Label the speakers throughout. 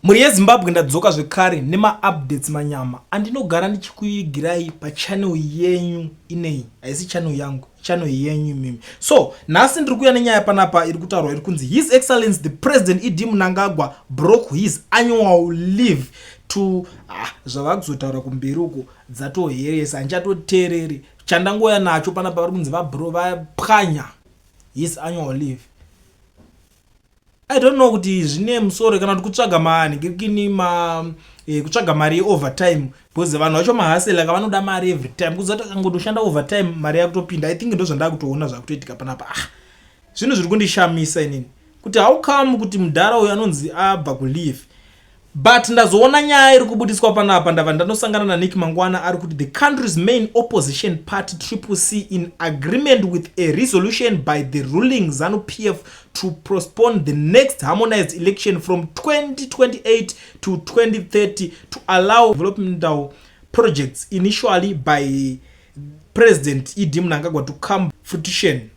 Speaker 1: Mhuri yeZimbabwe, ndadzoka zvekare nemaupdates manyama andinogara ndichikuigirai pachannel yenyu inei. Haisi channel yangu, channel yenyu imimi. So nhasi ndiri kuuya nenyaya panapa iri kutaurwa, iri kunzi His Excellence the President ED Mnangagwa broke his annual leave to, ah, zvava kuzotaura kumberi uko dzatoheresa, handichatoteereri. Chandangoya nacho panapa, vari kunzi vabro vapwanya his annual leave. I don't know kuti zvine musoro kana kuti kutsvaga manhikirikini ma kutsvaga mari yeovertime, because vanhu vacho mahustler ka, vanoda mari every time. Kuzoti akangotoshanda overtime, mari yakutopinda. I think ndo zvandakutoona zvakutoitika panapa. Ah, zvinhu zviri kundishamisa inini kuti how come kuti mudhara uyu anonzi abva kuleave. But ndazoona nyaya iri kubudiswa panapa, ndabva ndanosangana naNick Mangwana ari kuti the country's main opposition party, Triple C, in agreement with a resolution by the ruling ZANU PF to postpone the next harmonized election from 2028 to 2030 to allow developmental projects initially by President ED Mnangagwa to come fruition.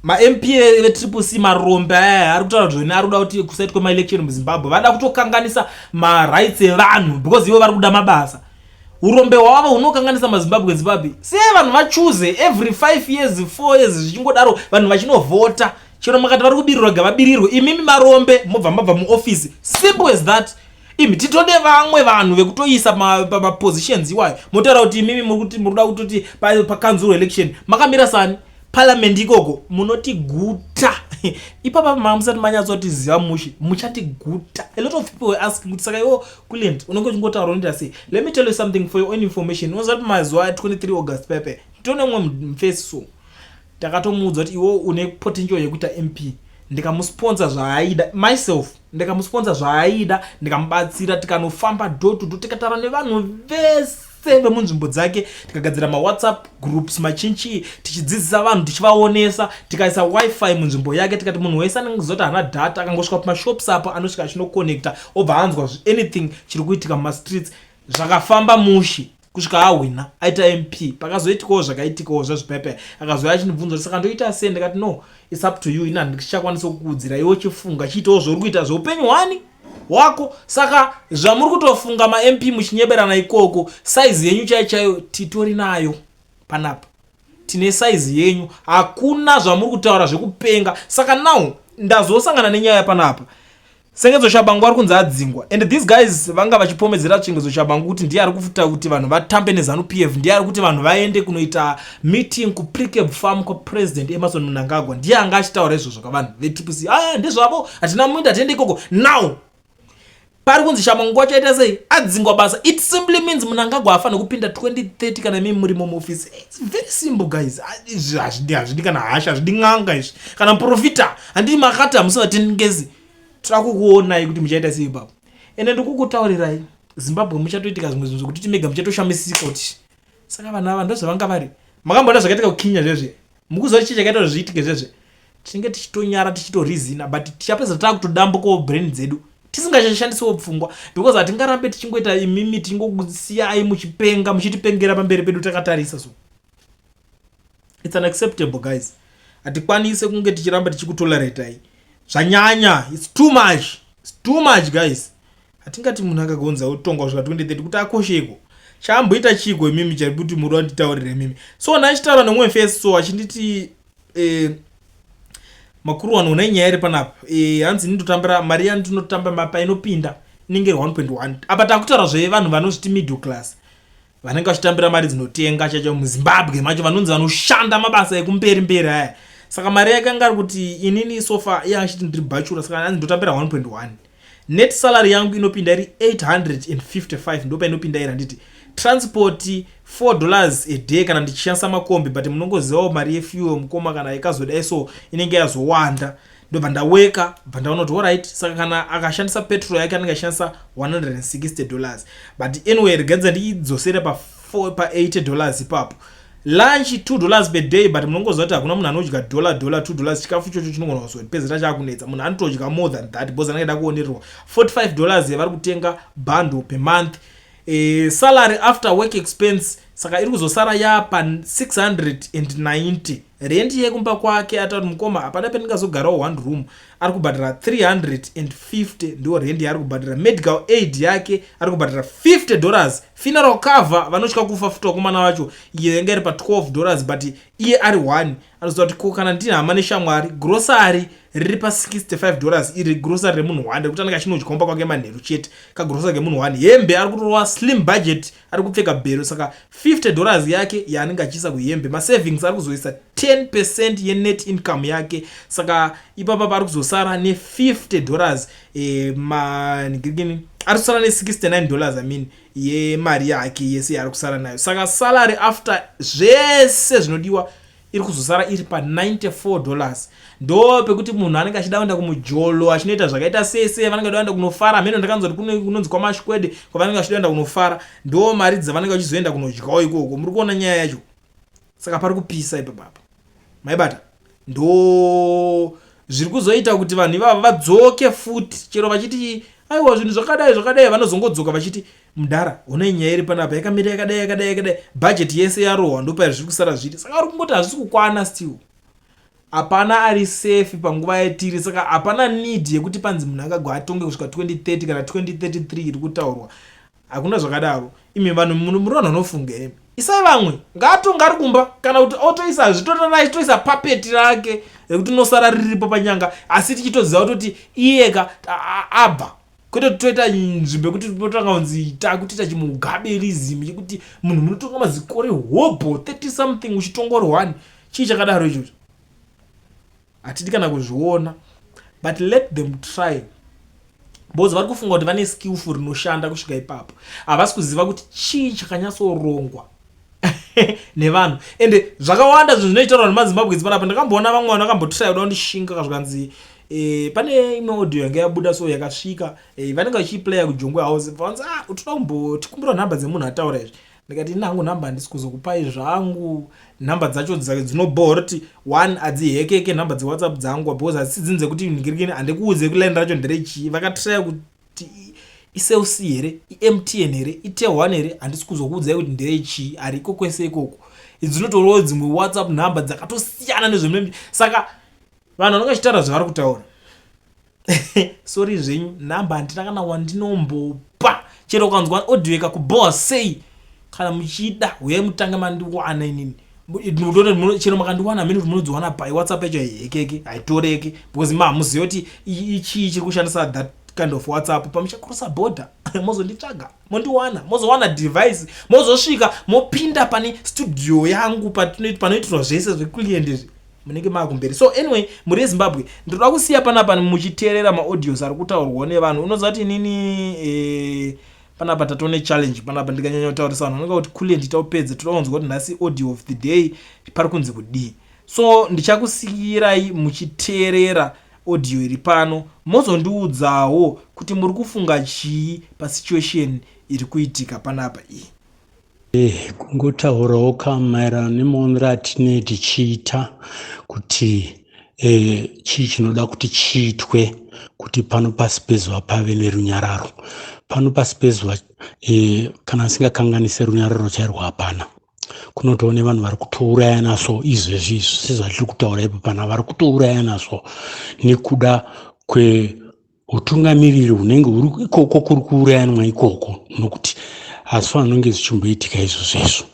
Speaker 1: MaMP veTriple C, marombe aya, ari kutaura kuti zvoni ari kuda kuti kusaitwe maelection muZimbabwe. Vada kutokanganisa marights evanhu because ivo vari kuda mabasa. Urombe hwavo hunokanganisa maZimbabwe. Zimbabwe sei vanhu vachoose every 5 years, 4 years, zvichingodaro, vanhu vachinovhota? Chero makati vari kubirirwa, gavabirirwe. Imimi marombe mobva mabva muofisi, simple as that. Imi titode vamwe vanhu vekutoisa pamapositions iwayo. Motaura kuti imimi muri kuda kutoti pakanzuro election makamira sani, parliament ikoko munotiguta ipapa. Mamusati manyatsotiziva mushe, muchatiguta. A lot of people were asking kuti saka iwo Kulent unenge uchingotaura, unoita sei? Let me tell you something for your own information. Unoziva kuti mazuva a23 August pepe tone umwe mufesi, so takatomuudza kuti iwo une potential yekuita MP. Ndikamusponsa zvaaida myself, ndikamusponsa zvaaida, ndikamubatsira, tikanofamba door to door, tikataura nevanhu vese vemunzvimbo dzake, tikagadzira maWhatsApp groups machinchi, tichidzidzisa vanhu, tichivaonesa, tikaisa WiFi munzvimbo yake. Tikati munhu wese anenge zoti haana data, akangosvika pamashops apo, anosvika achinokonekta, obva anzwa anything chiri kuitika mumastreets. Zvakafamba mushi kusvika ahwina, aita MP. Pakazoitikawo zvakaitikawo zvezvipepe, akazouya achindibvunza kuti saka ndoita sei? Ndikati, "No, it's up to you. Ina handichakwanisa kukuudzira. Iwe chifunga, chiitawo zvauri kuita zveupenyu hwani hwako." Saka zvamuri kutofunga maMP muchinyeberana ikoko, saizi yenyu chaiyo chaiyo titori nayo panapa. Tine saizi yenyu, hakuna zvamuri kutaura zvekupenga. Saka now ndazosangana nenyaya panapa. Sengezo Tshabangu ari kunzi adzingwa, and these guys vanga vachipomedzera Sengezo Tshabangu kuti ndiye ari kufuta kuti vanhu vatambe neZANU PF, ndiye ari kuti vanhu vaende kunoita meeting kuPrecabe Farm kwaPresident Emmerson Mnangagwa. Ndiye anga achitaura izvozvo kavanhu veTriple C. Aya ndezvavo, hatina muinda, hatiende ikoko. Now pari kunzi Tshabangu wachaita sei? Adzingwa basa. It simply means Mnangagwa afanira kupinda 2030 kana imi murimo muofisi. It's very simple, guys. Izvi hazvidi kana hasha, hazvidi n'anga izvi kana muprofita. Handii makati hamusi vatengesi? Toda kukuonai kuti muchaita sei ipapo. Ende ndikukutaurirai, Zimbabwe muchatoitika zvimwe zvinhu zvekuti timega muchatoshamisika kuti saka vanhu ava ndozvavanga vari. Makamboona zvakaitika kuKenya zvezve? Mukuziva chii chakaita kuti zviitike zvezve? Tinenge tichitonyara, tichitorizina, but tichapedza taakutodambukawo brain dzedu, tisingachashandisiwo pfungwa, because hatingarambe tichingoita imimi tichingosiyai muchipenga, muchitipengera pamberi pedu takatarisa. So it's unacceptable, guys. Hatikwanisi kunge tichiramba tichikutoleratai. Zvanyanya, it's too much, it's too much, guys. Hatingati munhu akagonza kutonga kusvika 2030 kuti akosheko chaamboita chiko. Imimi chari kuti muri wanditaurira imimi. So ndachitaura nemumwe face, so achinditi, makuru wano, una nyaya iri panapa. Hanzi ndinotambira mari yandinotamba, painopinda inenge 1.1. Apa takutaura zvevanhu vanozviti middle class, vanenge vachitambira mari dzinotenga chacho muZimbabwe macho, vanonzi vanoshanda mabasa ekumberi mberi aya. Saka mari yake anga ari kuti inini so far, iye achiti ndiri bachelor, saka hanzi ndotambira 1.1 net. Salary yangu inopinda iri 855, ndo painopinda iri. Handiti transport $4 a day kana ndichishandisa makombi, but munongozivawo mari yefuel, mukoma, kana ikazodai so inenge yazowanda. Ndobva ndaweka, bva ndaona kuti alright, saka kana akashandisa petrol yake anenge achishandisa $160. But anyway, regadza ndiidzosere pa $80 ipapo. Lunch $2 per day, but munongoziva kuti hakuna munhu anodya dollar dollar $2. Chikafu ichocho chinogona kuzopedzera chakunetsa. Munhu anotodya more than that because anenge da kuonererwa. $45 yavari kutenga bundle per month. Salary after work expense, saka iri kuzosara yapa 690. Rent yekumba kwake, atauri mukoma, hapana pendingazogarawo one room, ari kubhadhara 350, ndiwo rent yaari kubhadhara. Medical aid yake ari kubhadhara $50. Funeral cover, vanotya kufa futi vakomana vacho, iyo yanga iri pa$12, but iye ari 1 anoziva kuti ko kana ndine hama neshamwari. Grocery riri pa$65, iri grocery remunhu 1, rekuti anenge achinodya kumba kwake manheru chete, kagrocery kemunhu 1. Hembe, ari kutorova slim budget, ari kupfeka bhero, saka $50 yake yaanenge achiisa kuhembe. Masavings, ari kuzoisa 10% yenet income yake, saka ipapa ari kuzosara ne$50, manhingirikini, ari kusara ne$69, I mean, yemari yake yese yaari kusara nayo. Saka salary after zvese zvinodiwa iri kuzosara iri pa$94. Ndo pekuti munhu anenge achida kuenda kumujolo, achinoita zvakaita sese vanenge vada kuenda kunofara mheno. Ndakanzwa kuti kune kunonzi kwamashwede kwavanenge vachida kuenda kunofara, ndo mari dzavanenge vachizoenda kunodyawo ikoko. Muri kuona nyaya yacho? Saka pari kupisa ipapapa, maibata. Ndo zviri kuzoita kuti vanhu ivava vadzoke futi, chero vachiti aiwa, zvinhu zvakadai zvakadai, vanozongodzoka vachiti, "Mudhara, honai nyaya iri panapa yakamira yakadai, yakadai, yakadai." Bhajeti yese yarohwa, ndopai zviri kusara zviri. Saka vari kungoti hazvisi kukwana. Still hapana ari safe panguva yatiri, saka hapana need yekuti panzi munhu angagwa atonge kusvika 2030 kana 2033 iri kutaurwa. Hakuna zvakadaro. Imi vanhu, muri vanhu vanofunga imi. Isai vamwe, ngaatonge ari kumba, kana kuti otoisa zvitotorai, toisa puppet rake rekuti inosara riripo panyanga, asi tichitoziva kutoti iyeka abva, kwete kuti toita nzvimbo yekuti potanga kunzi takutoita chimugaberism chekuti munhu munotonga mazikore hobho 30 something uchitongori 1. Chii chakadaro ichocho? Hatidi kana kuzviona, but let them try, because vari kufunga kuti vane skillful rinoshanda kusvika ipapo. Havasi kuziva kuti chii chakanyatsorongwa nevanhu. Ende zvakawanda zvinhu zvinoitaurwa nemaZimbabwe panapa. Ndakamboona vamwe vanhu vakambotry kuda kundishinga, zvikanzi pane imwe audio yanga yabuda, so yakasvika, vanenge vachiiplaya kuJongwe House. Vanzi, "Ah, toda kumbotikumbira nhamba dzemunhu ataura izvi." Ndikati, "Inangu nhamba handisi kuzokupai zvangu." Nhamba dzacho dzinobhohora kuti one, hadzihekeke nhamba dzeWhatsApp dzangu, because hadzisi dzinhu dzekuti ndingirikini, handikuudze kuline racho nderechii. Vakatraya kuti iCell C here, iMTN here, iTel1 here, handisi kuzokuudzai kuti nderechii. Hariko kwese ikoko. Dzinotorawo dzimwe WhatsApp nhamba dzakatosiyana nezvemune. Saka vanhu vanenge vachitaura zvavari kutaura, sorry zvenyu, nhamba handina kana wandinombopa. Chero ukanzwa audio ikakubhowa sei, kana muchida, uyai mutange mandiwana inini. Chero makandiwana mene kuti munodziwana pai, WhatsApp yacho haihekeke, haitoreke, because ma hamuzivi kuti ichii chiri kushandisa that kind of WhatsApp. Pamuchacrossa border, mozonditsvaga, mondiwana, mozowana device, mozosvika, mopinda pane studio yangu panoitirwa zvese zveclient izvi, munenge maakumberi. So anyway, mhuri yeZimbabwe, ndinoda kusiya panapa muchiteerera maaudios ari kutaurwawo nevanhu. Unoziva kuti inini panapa tatone challenge panapa. Ndikanyanya kutaurisa, vanhu vanonga kuti kulient taupedza. Toda kunzwa kuti nhasi audio of the day pari kunzi kudii. So ndichakusiyirai muchiteerera audio iri pano, mozondiudzawo kuti muri kufunga chii pasituation iri kuitika panapa iyi.
Speaker 2: Kungotaurawo kamaererano nemaonero atinee tichiita kuti chii chinoda kuti chiitwe kuti pano pasi pezuva pave nerunyararo. Pano pasi pezuva, kana asingakanganise, runyararo chairwo hapana. Kunotoone vanhu vari kutourayana so izvezvi izvi, sezvatiri kutaura ipo pana, vari kutourayana so nekuda kweutungamiriri hunenge huri ikoko kuri kuurayanwa ikoko, nokuti asi vanonge zvichimboitika izvozvo.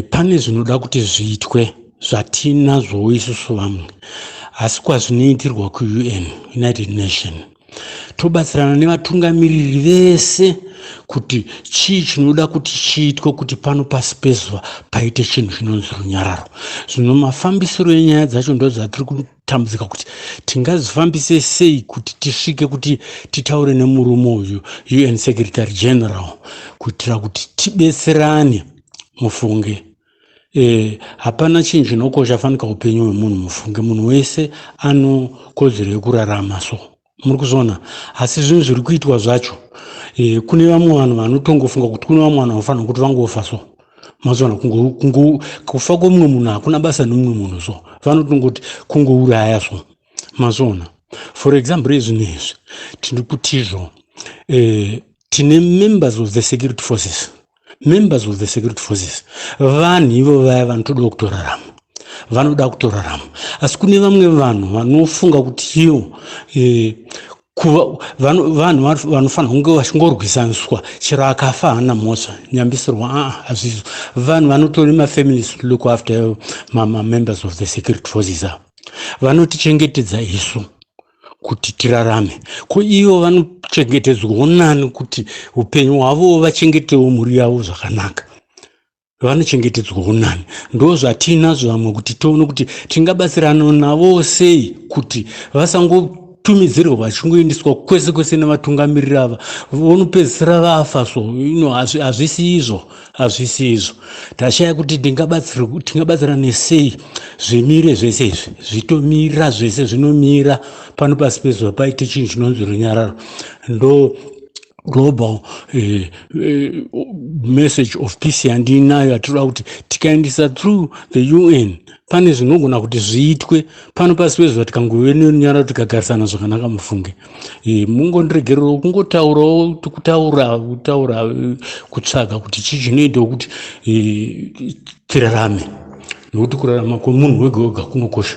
Speaker 2: Pane zvinoda kuti zviitwe zvatinazvowo isusu vamwe, asi kwazvinoitirwa kuUN, United Nation, tobatsirana nevatungamiriri vese kuti chii chinoda kuti chiitwe kuti pano pasi pezuva paite chinhu chinonzi runyararo. Zvino mafambisiro enyaya dzacho ndo dzatiri kutambudzika kuti tingazifambise sei kuti tisvike kuti titaure nemurume uyu, UN Secretary General, kuitira kuti tibetserane. Mufunge, hapana chinhu chinokosha fanika upenyu hwemunhu. Mufunge, munhu wese ano kodzero yekurarama, so muri kuzviona. Asi zvinhu zviri kuitwa zvacho, kune vamwe vanhu vanotongofunga kuti kune vamwe vanhu vanofanira kuti vangofa, so mazoona kufa kwemumwe munhu hakuna basa nemumwe munhu, so vanotongoti kungouraya. So mazoona, for example, izvino izvi tiri kutizvo tine members of the security forces. Members of the security forces, vanhu ivo vaya vanotodawo kutorarama. Vanoda kutorarama. Asi kune vamwe vanhu vanofunga kuti ivo e, kuva vanhu vanofanira kunge vachingorwisaniswa chero akafa haana mhosva nyambisirwa aa hazvizvo. Vanhu vanotori mafamilies to look after mamembers of the security forces ava vanotichengetedza isu kuti tirarame. Ko ivo vanochengetedzwawo nani kuti upenyu hwavo vachengetewo mhuri yavo zvakanaka? Vanochengetedzwawo nani? Ndo zvatinazvo vamwe kuti tione kuti tingabatsirana navo sei kuti vasangotumidzirwa vachingoendeswa kwese kwese nevatungamiriri ava, vonopedzisira vafa. So ino hazvisi izvo, hazvisi izvo. Tashaya kuti tingabatsirane sei zvimire zvese izvi, zvitomira zvese, zvinomira pano pasi pezuva, paite chinhu chinonzi runyararo. Ndo global message of peace yandinayo, yatinoda kuti tikaendesa through the UN. Pane zvinogona kuti zviitwe pano pasi pezuva tikangove nerunyararo, tikagarisana zvakanaka. Mufunge mungondiregererawo kungotaurawo, kutaura, kutaura, kutsvaga kuti chii chinoitawo kuti tirarame, nokuti kurarama kwemunhu wega wega kunokosha.